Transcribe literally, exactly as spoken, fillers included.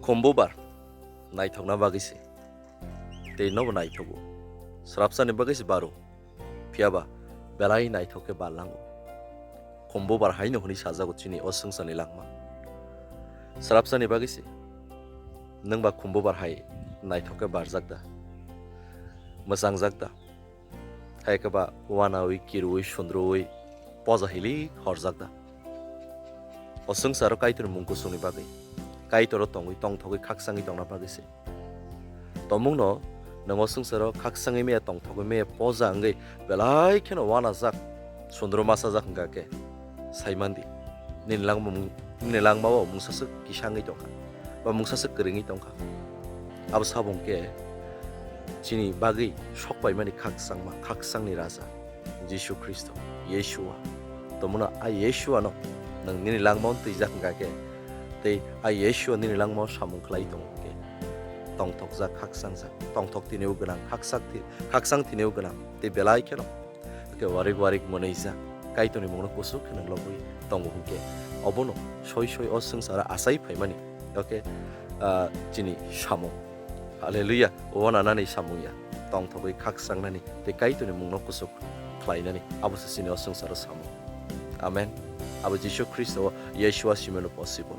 Khumbubar naithokna bagwi se, tei nobo naithogo. Swrapsani bagwi se baro, phiyaba belai naithok khe barlango. Khumbubar haino hwnwi sajago chini o swngcharni langma. Swrapsani bagwi se, nwng ba khumbubar hai naithok khe barjak da, mwchangjak da? Hai khe ba wanaui, kiruui, sundruui poja hili horjak da? O swngcharo Kaitorni mung kusungni bagwi, Kaitoro tongwi tongthogwi khaksangwi tongna bagwi se. Tongmungno nwng o swngcharo khaksangwi maya tongthogwi maya poja wngwi belai kheno wanajak, sundru machajak wngkha khe sai man di. Nini langma mung-, nini langmao mungsaswk kisa wngwi tongkha, ba mungsaswk kwrwngwi tongkha. Abo sabung khe chini bagwi sokpaimani khaksangma, khaksangni Raja Jisu Khristo, Yeshua. Tongmungno a Yeshuano nwng nini langmao twijak wngkha khe, tei a Yeshua nini langmao samung khlai tongo khe, tongthokjak, khaksangjak, tongthok tinibo gwnang, khaksak thi-, khaksang tinibo gwnang, tei belai kheno khe warik warik mwnwijak, Kaitorni mungno kuchuk kheno lobwi tongo hwnkhe, obono soi soi o swngcharo achai phaimani, okay, ah, chini samung. Hallelujah. Wananani samung ya. Tongthogwi khaksangnani tei Kaitorni mungno kuchuk khlainani. Abo se chini o swngcharo samung. Amen. Abo Jisu Khristo o Yeshua simeno possible.